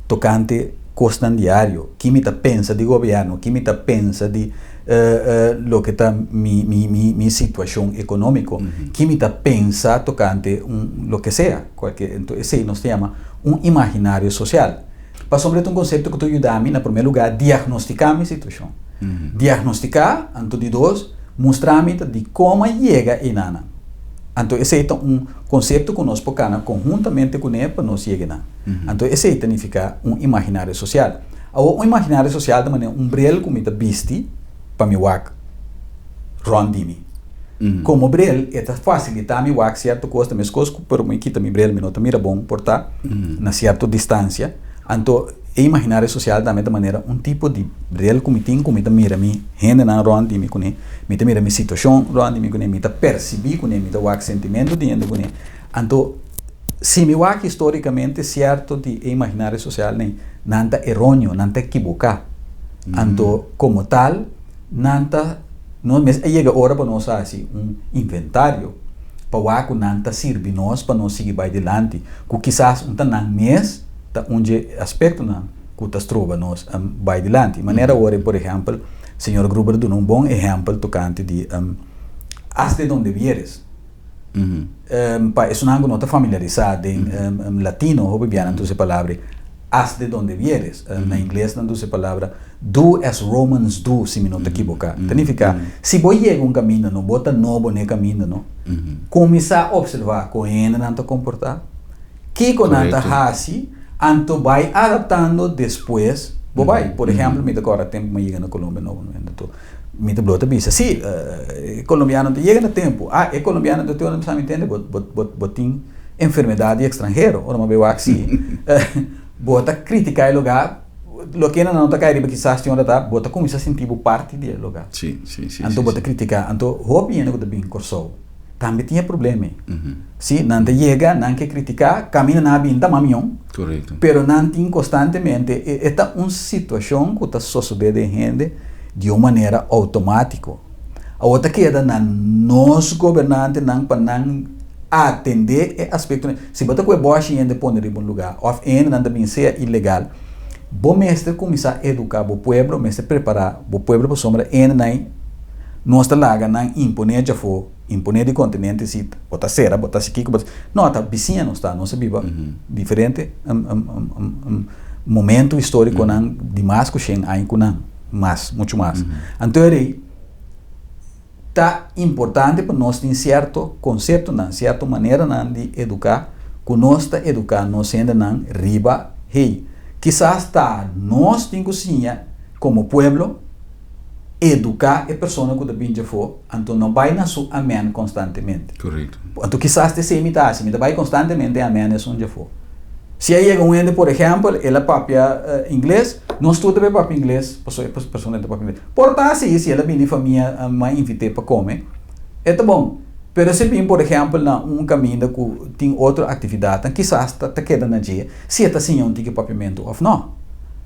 tocante cosnan diario, ki mi ta pensa di gobierno, ki mi ta pensa di loke ta mi mi mi mi situacion economico, ki mi ta pensa tocante un loke sea, cualke, enton esey nos ta yama un imaginario social. Pasobra e ta un concepto cu ta yuda mi na primer lugar diagnostica mi situacion, diagnostica, anto di dos, mustra mi ta di como a yega enanan. Anto esey ta un konsepto ku nos por kana konhuntamente kuné pa nos yega nan. Anto esey ta nifiká un imaginario sosial. Awor un imaginario sosial ta manera un brel ku mi ta bisti pa mi wak rònt di mi. Komo brel e ta fasilitá mi wak sierto kos, ta meskos ku pero mi kita mi brel mi no ta mira bon por ta na sierto distansia. Anto. E imaginario sosial tambe ta manera un tipo di bril ku mi tin ku mi ta mira mi hendenan rònt di mi kuné, mi ta mira mi situashon rònt di mi kuné, mi ta persibí kuné, mi ta wak sentimentu di hende kuné. Anto, si mi wak histórikamente sierto di e imaginario sosial nei, nan ta eróneo, nan ta ekiboká. Anto, komo tal, nan ta, nos mes a yega ora pa nos hasi un inventario pa wak ku nan ta sirbi nos pa nos sigui bai dilanti, ku kisas un ta nan mes ta un dje aspektonan ku ta stroba nos bai dilanti. Manera awor, por ehèmpel, señor Gruber duna un bon ehèmpel tokante di Haz de donde vieres. Pa esunnan ku no ta familiarisá den latino hopi bia nan ta usa e palabra haz de donde vieres. Na ingles nan ta usa e palabra do as Romans do, si mi no ta ekiboká. Ta nifiká, si bo yega un kaminda no, bo ta nobo na e kaminda no, kuminsá opservá kon hendenan ta komportá, Kiko nan ta hasi, anto bai adaptando despues bo bai. Por ehempel, mi ta kòrda tempu mi a yega na Colombia nobo anto mi ta blou ta bisa, si, e colombiano ta yega na tempu. Ah, e colombiano ta te ora mi sa mi tende bo bo bo tin enfermedat di ekstranhero. Ora mi a bai wak si bo ta kritiká e lugá, loke nan no ta kai riba kisas tin ora ta bo ta kuminsá sinti bo parti di e lugá. Anto bo ta kritiká. Anto hopi hende ku ta bin Kòrsou. Tambe tin e problema ei. Si, nan ta yega, nan ke kritiká, kaminda nan a bin ta mamion. Korekto. Pero nan tin konstantemente, e e ta un situashon ku ta sosodé den hende di un manera outomátiko. Awor ta keda na nos gobernantenan pa nan atendé e aspektonan. Si bo ta ku e bòshi hende pone riba un lugá òf e hendenan ta bin sea ilegal, bo mester kuminsá eduká bo pueblo, mester prepará bo pueblo pasobra e hendenan ei Nos ta laga nan imponé djafó, imponé di kontinente si bo ta sera, bo ta hasi kiko, bo ta. No, ta bisiña nos ta, nos a biba diferente momento histórikonan di mas ku shen aña ku nan, mas, muchu mas. Anto eri ta importante pa nos tin sierto konseptonan, sierto maneranan di eduká ku nos ta eduká nos hendenan riba, hey, kisas ta nos tin ku siña komo pueblo, eduká e persona ku ta bin djafó, anto no bai na su amèn konstantemente. Korekto. Anto kisas ta esei mi ta hasi, mi ta bai konstantemente amèn esun djafó. Si a yega un hende, por ehèmpel, el a papia ingles, nos tur ta bai papia ingles, pasobra e persona ta papia ingles. Por ta así, si el a bin di famia, mi a invit'é pa kome, e ta bon. Pero si e bin, por ehèmpel, na un kaminda ku tin otro aktividatnan, kisas ta keda na dje si e ta siña un tiki papiamentu òf nò.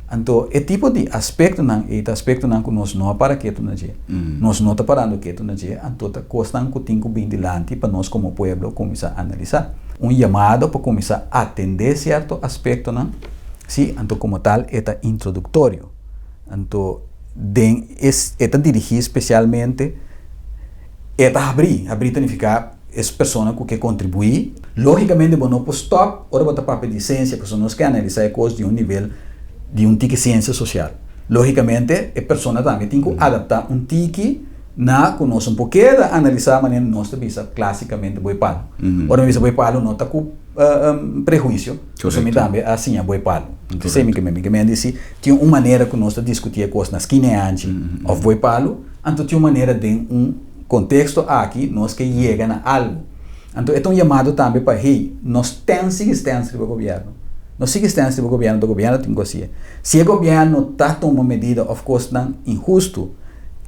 Anto e tipo di aspektonan ei ta aspektonan ku nos no a para ketu na dje. Nos no ta parando ketu na dje, anto ta kosnan ku tin ku bin dilanti pa nos komo pueblo kuminsá analisá. Un yamado pa kuminsá atendé sierto aspektonan, sí, anto komo tal e ta introduktorio. Anto den es e ta dirigí spesialmente, e ta habrí, habrí ta nifiká Es persona ku ke kontribuí. Lógikamente bo no por stòp ora bo ta papia di siensia pasobra nos ke analisá e kos di un nivel di un tiki siensia sosial. Lógikamente e persona tambe tin ku adaptá un tiki na ku nos un por keda analisá manera nos ta bisa klasikamente bo e palu. Ora mi bisa bo e palu no ta ku prehuisio pasobra mi tambe a siña bo e palu. Esei mi ke men. Mi ke men di si tin un manera ku nos ta diskutí e kos na skina e anchi òf bo e palu anto tin un manera den un Konteksto aki nos ke yega na algu. Anto e ta un yamado tambe pa hey, no stèn sigui stèns riba gobièrnu. No sigui stèns riba gobièrnu, ta gobièrnu tin ku hasié. Si e gobièrnu ta tuma medida òf kosnan inhustu,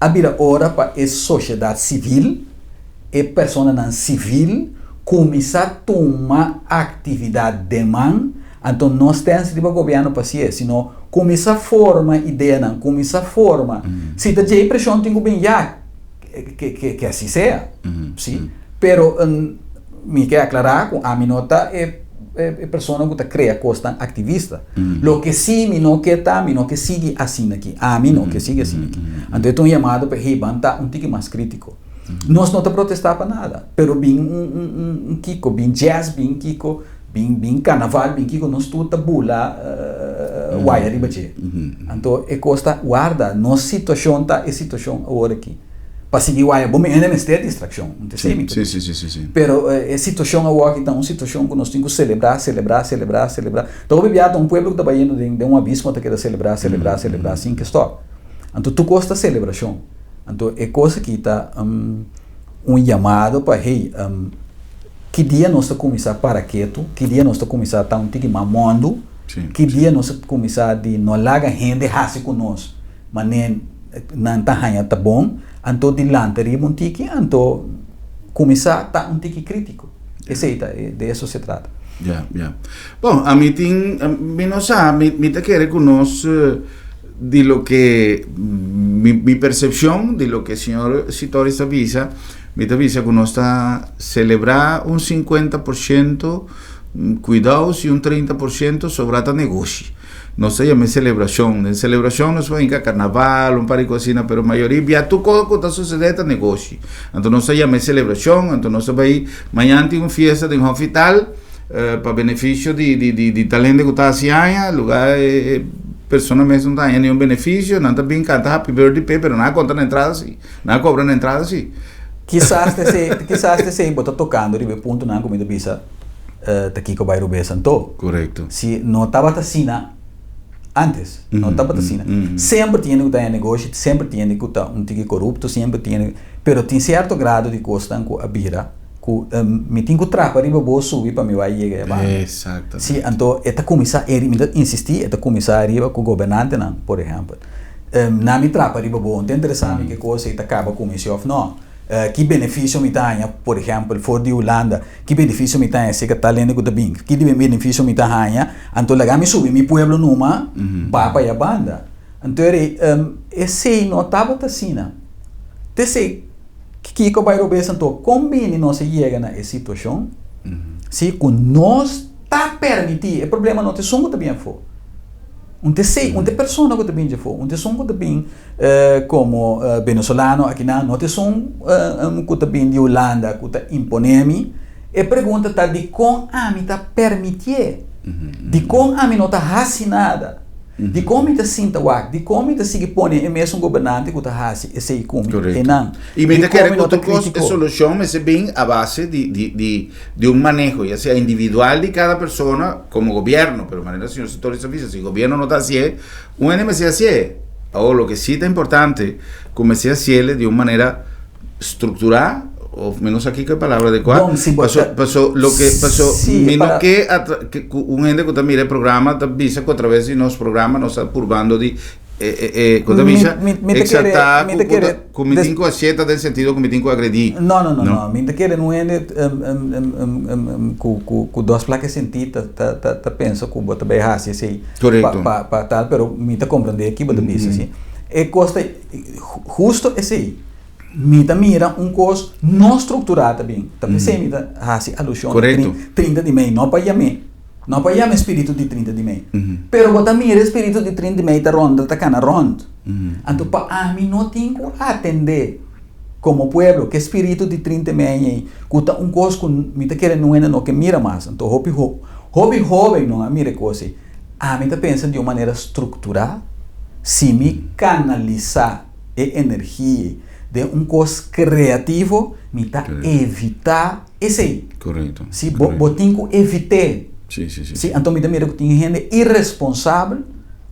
a bira ora pa e sosiedat sivil, e personanan sivil kuminsá tuma aktividat den man, anto no stèns riba gobièrnu pa hasié, sino kuminsá forma ideanan, kuminsá forma. Si ta dje e preshon tin ku bin ya. Que así sea, sí. Pero mi ke aclará ku ami no ta e e persona ku ta krea kosnan aktivista. Loke sí mi no ke ta, mi no ke sigui asina aki. Ami no ke sigui asina aki. Anto e ta un yamado pa hey ban ta un tiki mas kritiko. Nos no ta protestá pa nada, pero bin un un kiko, bin jazz, bin kiko, bin bin karnaval, bin kiko, nos tur ta bula waya riba dje. Anto e kos ta warda, nos situashon ta e situashon awor aki. Pa sigui waya bo hende mester distrakshon, no ta esei mi ta bisa. Pero e situashon awor aki ta un situashon ku nos tin ku selebrá, selebrá, selebrá, selebrá. Ta hopi bia ta un pueblo ku ta bayendo den un abismo ta keda selebrá, selebrá, selebrá sin ke stòp. Anto tur kos ta selebrashon. Anto e kos aki ta un yamado pa hey, ki dia nos ta kuminsá para ketu, ki dia nos ta kuminsá ta un tiki mas mòndu. Ki dia nos a kuminsá di no laga hende hasi ku nos manera nan ta haña ta bon, anto di lanta riba un tiki, anto kuminsá ta un tiki krítiko. Esei ta, de eso se trata. Ya, ya. Bon, ami tin, mi no sa, mi, mi ta kere ku nos di loke, mi, mi persepshon di loke señor Sitoris ta bisa, mi ta bisa ku nos ta selebrá un 50%, kuidou si un 30% sobrá ta negoshi. Nos ta yama e selebrashon. Den selebrashon nos por hinka karnaval, un par di kos asina, pero mayoria bia tur kos ku ta susedé ta negoshi. Anto nos ta yama e selebrashon, anto nos ta bai mañan tin un fiesta den hospital pa benefisio di di di di tal hende ku ta hasi aña, lugá e persona mes no ta haña niun benefisio, nan ta bin kanta happy birthday p'e, pero nan a konta na entrada si, nan a kobra na entrada si. Kisas ta esei, kisas ta esei bo ta tokando riba e puntonan ku mi ta bisa. Ta kiko bai rubes anto? Korekto. Si no tabata asina antes, no tabata asina. Semper tin hende ku ta haña negoshi, semper tin hende ku ta un tiki korupto, semper tin hende, pero tin sierto grado di kosnan ku a bira ku mi tin ku trapa riba bo subi pa mi bai yega e banda. Exactamente. Si, anto e ta kuminsá eri, mi ta insistí, e ta kuminsá ariba ku gobernantenan, por ehèmpel. Nan mi trapa riba bo, no ta interesá mi ke kos ei ta kaba ku mi si òf no. Ki benefisio mi ta haña, por ehèmpel, for di Hulanda? Ki benefisio mi ta haña si ka tal hende ku ta bin? Ki benefisio mi ta haña? Anto laga mi subi mi pueblo numa ba pa e banda. Anto e esei no tabata asina. Ta esei kiko bai robes anto? Kon bini nos a yega na e situashon si ku nos ta permití? E problema no ta esun ku ta bin afó. Un ta esei, un ta e persona ku ta bin dje afó, un ta esun ku ta bin komo venezolano akinan, no ta esun ku ta bin di Hulanda ku ta imponé mi. E pregunta ta dikon ami ta permitié? Dikon ami no ta hasi nada? Dikon mi ta sinta wak? Dikon mi ta sigui pone e mesun gobernante ku ta hasi esei ku mi einan? I mi ta kere ku tur kos e solushon mester bin a base di di di di un maneho, ya sea individual di kada persona komo gobierno, pero manera señor Sartori ta bisa si gobierno no ta hasié, un hende mester hasié. Awor loke si ta importante ku mester hasiel di un manera strukturá of mi no sa kiko e palabra adekuá, Bon, si bo paso ta paso loke paso si mi no para ke ku un hende ku ta mira e programa ta bisa ku atraves di nos programa nos ta purbando di e e e ku ta Mi bisa mi mi ta kere eksaltá mi ku ta ku ta kere ku mi des tin ku hasié ta den sentido ku mi tin ku agredí. No no no No. no mi ta kere un hende ku ku ku dos plaka sintí ta ta ta ta pensa ku bo ta bai hasi esei pa Korekto. pa pa tal pero mi ta komprendé ki bo ta bisa si. E kos ta husto esei. Mi ta mira un kos no strukturá ta bin. Ta p'esei mi ta hasi alushon na 30 di mei, no pa yam'é, no pa yama e spiritu di 30 di mei. Pero bo ta mira e spiritu di 30 di mei ta ronda, ta kana rònt. Anto pa ami no tin ku atendé komo pueblo ku e spiritu di 30 di mei ei, ku ta un kos ku mi ta kere nun hende no ke mira mas. Anto hopi hopi hóben no a mira e kos ei. Ami ta pensa di un manera strukturá, si mi kanalisá e energia den un kos kreativo, mi ta evitá esei. Korekto. Si, bo, bo tin ku evit'é. Sí, sí, sí. Si, anto mi ta mira ku tin hende iresponsabel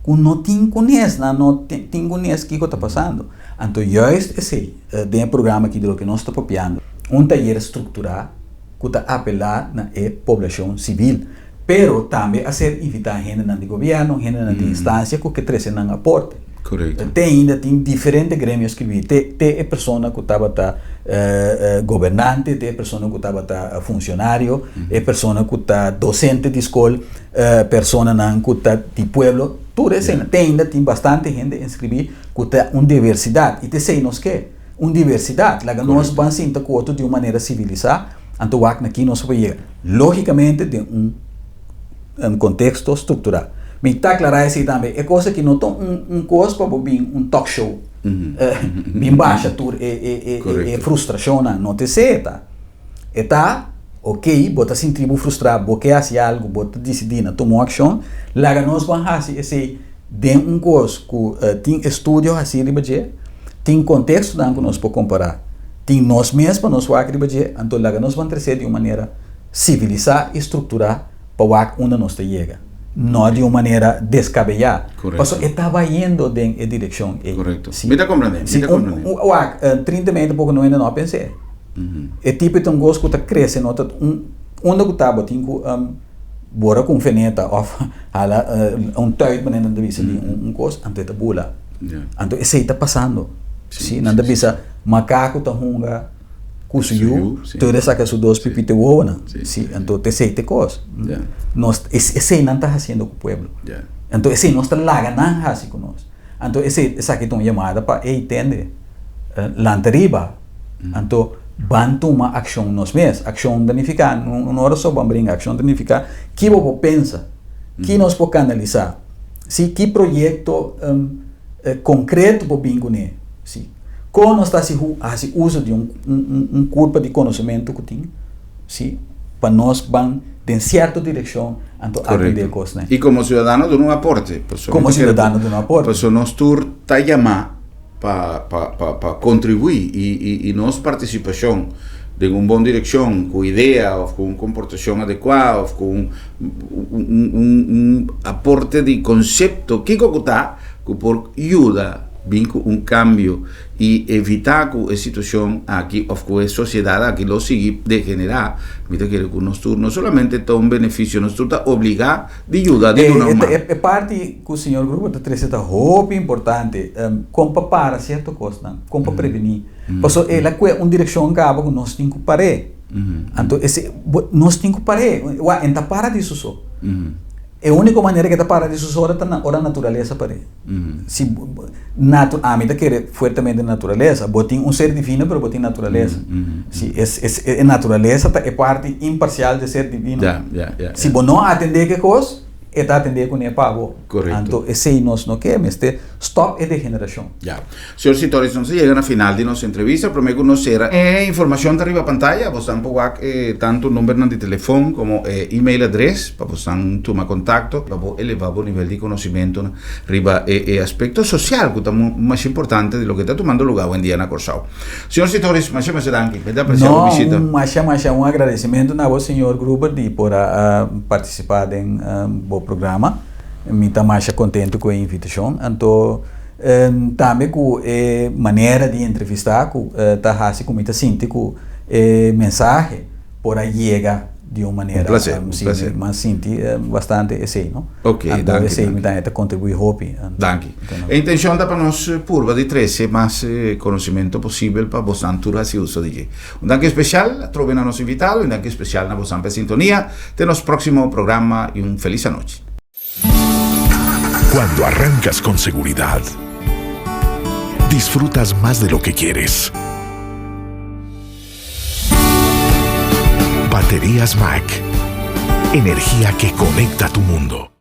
ku no tin kunes, nan no tin kunes kiko ta pasando. Anto juist esei, den e programa aki di loke nos ta papiando, un tayer strukturá ku ta apelá na e poblashon sivil, Pero tambe a ser invitá hendenan di gobièrnu, hendenan di instansia ku ke trese nan aporte. Korekto. Te ainda tin diferente gremio skribí, te te e persona ku tabata gobernante, te e persona ku tabata funcionario, e persona ku ta dosente di skol, personanan ku ta di pueblo, tur esei. Te ainda tin bastante hende inskribí ku ta un diversidat i t'esei nos ke, un diversidat. Laga nos ban sinta ku otro di un manera sivilisá, anto wak na ki nos por yega. Lógikamente den un un konteksto strukturá. Mi ta aklará esei tambe, e kos aki no ta un un kos pa bo bin un talk show bin basha tur e e e e frustrashonnan, no ta esei e ta. E ta, ok, bo ta sinti bo frustrá, bo ke hasi algu, bo ta disidí na tuma un akshon, laga nos ban hasi esei den un kos ku tin estudio hasí riba dje, tin kontekstonan ku nos por kompará. Tin nos mes pa nos wak riba dje, anto laga nos ban tresé di un manera sivilisá i strukturá pa wak unda nos ta yega, no di un manera deskabeyá, pasobra e ta bayendo den e direkshon ei. Korekto. Mi ta komprendé, mi ta komprendé. Si, wak, 30 mei tampoko no hende no a pens'é. E tipo e ta un gos ku ta krese, no ta un, unda ku ta bo tin ku. Bora ku un feneta òf hala un tuit manera nan ta bisa di un kos, anto e ta bula. Anto esei ta pasando. Si, nan ta bisa makaku ta hunga ku su yu, tur e saka su dos pipita wowonan. Si, anto ta esei ta e kos. Nos, esei nan ta hasiendo ku pueblo. Anto esei nos ta laga nan hasi ku nos. Anto esei, esaki ta un yamada pa, ey tende, lanta riba. Anto ban tuma akshon nos mes. Akshon ta nifiká, no ora so ban bringa, akshon ta nifiká ki bo por pensa, ki nos por kanalisá, si, ki proyekto konkreto por bin kuné, si. Kon nos ta hasi hasi uso di un un kurpa di konosementu ku tin, si, pa nos ban den sierto direkshon anto atendé kosnan. I komo siudadano duna un aporte. Komo siudadano duna un aporte. Pasobra nos tur ta yamá. pa pa pa pa kontribuí i i i nos partisipashon den un bon direkshon ku idea òf ku un komportashon adekuá òf ku un un un un aporte di konsepto kiko ku ta ku por yuda bin ku un kambio i evitá ku e situashon aki òf ku e sosiedat aki lo sigui degenerá mi ta kere ku nos tur no solamente ta un benefisio nos tur ta obligá di yuda di duna un man. E parti ku señor Gruber ta trese ta hopi importante, kon pa para sierto kosnan, kon pa prevení. Pasobra el a kue un direkshon kaba ku nos tin ku par'é. Anto ese, nos tin ku par'é. Wak, e no ta para di su so. E úniko manera ku e ta para di su so ta na ora naturalesa par'é. Si natu, ami ta kere fuertemente den naturalesa. Bo tin un ser divino pero bo tin naturalesa. Si es, es, e naturalesa ta e parti imparcial di ser divino. Si bo no atende ke kos, e ta atende kuné pa bo. Korekto. Anto esei nos no ke, mester stop e degenerashon. Ya. Señor Sitoris, nos a yega na final di nos entrevista. Promé ku nos sera, e informashon ta riba pantaya. Bosnan por wak e tantu numbernan di telefon komo e email adres pa bosnan tuma kontakto pa bo elevá bo nivel di konosimentu riba e e aspekto sosial ku ta masha importante di loke ta tumando lugá awendia na Kòrsou. Señor Sitoris, masha masha danki. Mi ta apresia bo No, bisita. un masha masha un agradesimentu na bo, señor Gruber, di por a partisipá den bo programa. Mi ta masha kontentu ku e invitashon. Anto tambe ku e manera di entrevistá ku ta hasi ku mi ta sinti ku e mensahe por a yega di un manera. Un placer, un placer. Mi a sinti bastante esei, no? Ok, Anto danki, esei mi danki. ta kontribuí hopi. Danki. E intencion ta pa nos purba di trece mas conocimento posibel pa bosnan tur haci uso di dje. Un danki especial atrobe na nos invitado y un danki especial na bosnan pa e sintonia. Te nos proximo programa y un feliz anochi. Cuando arrancas con seguridad, disfrutas más de lo que quieres. Baterías Mac. Energía que conecta tu mundo.